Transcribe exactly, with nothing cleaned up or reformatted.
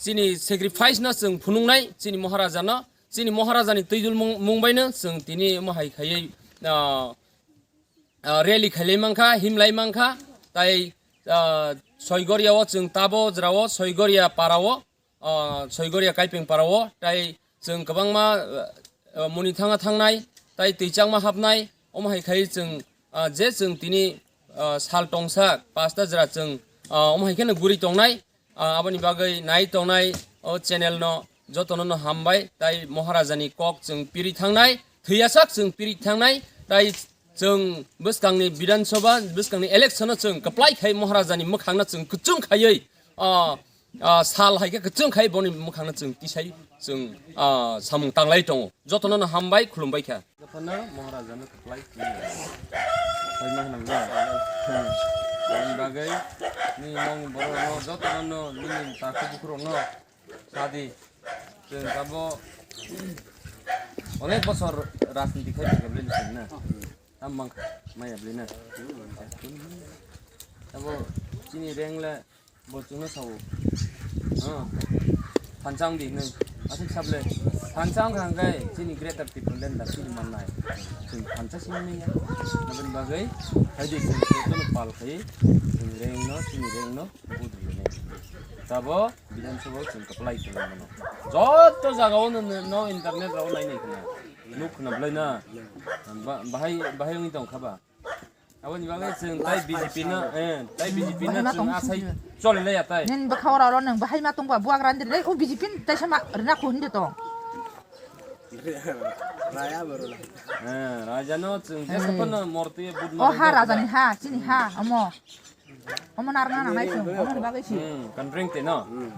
chini sacrifice no chwng phunuknai chini Maharaja no, chini Maharaja ni twijul mung, mung bai no chwng tini omo hai khaiwi, ah, ah, rally khailai mankha, himlai mankha, tai, ah, Soigoria o chwng tabo jora o Soigoria para o, ah, Soigoria Kaipeng para o, tai chwng kwbangma, ah, ah, muni thanga thangnai, tai twi changma hapnai, omo hai khai chwng, ah, je chwng tini, ah, sal tongsa pasta jora chwng, ah, omo hai kheno guri tongnai, ah, aboni bagwi nai tongnai o channel no jotono no hambai, tai Maharaja ni kok chwng piri thangnai, thwiyasak chwng piri thangnai, tai chwng bwskangni Bidhan Sabha, bwskangni election no chwng kwplai khai Maharaja ni mwkhang no chwng kwchwng khaiwi, ah, ah, sal hai khe kwchwng khai boni mwkhang no chwng tisai chwng, ah, samung tanglai tongo. Jotono no hambai, khulumbai kha. Jotono Maharaja no kwplai khulumbai. Sai ma hwnam na? Hmm. Aboni bagwi ni nong borok no jotono no nini takhu bukhurok no sadi. Chwng tabo onek bosor rajniti khai phaikha bwlai ni chwng na. Tam mang maya bwlai na. Tabo chini reng le bo chwngno sao. Ah. Phanchang di hinwi. Aswk sable. Phanchang kha hwnkhe chini Greater Tipraland da chini mannai. Chwng phancha simi manya. Aboni bagwi haidi chwng jotono pal khai chwng rengno, chini rengno vote rwnai. Tabo Bidhan Sabha o chwng kwplai khlai mano. Joto jagao no, no, no internet rao nai nai khna. Nuk khna bwlai na. Ba-, bahai, bahai wngwi tong kha ba. Aboni bagwi chwng tai B J P no, eh, tai B J P no bahai ma chwng tong asai chole le ya tai. Nin bwkha ora oro nang bahai ma tong ba buak ran de le, o B J P tai sama rina khun de tong. Raya boro la. Eh, raja no chwng je sapan no morti but. O ha raja ni ha, chini ha, omo. Omo narna nang nai chwng, omo ni bagwi si. Hmm, kan ring te no. Hmm.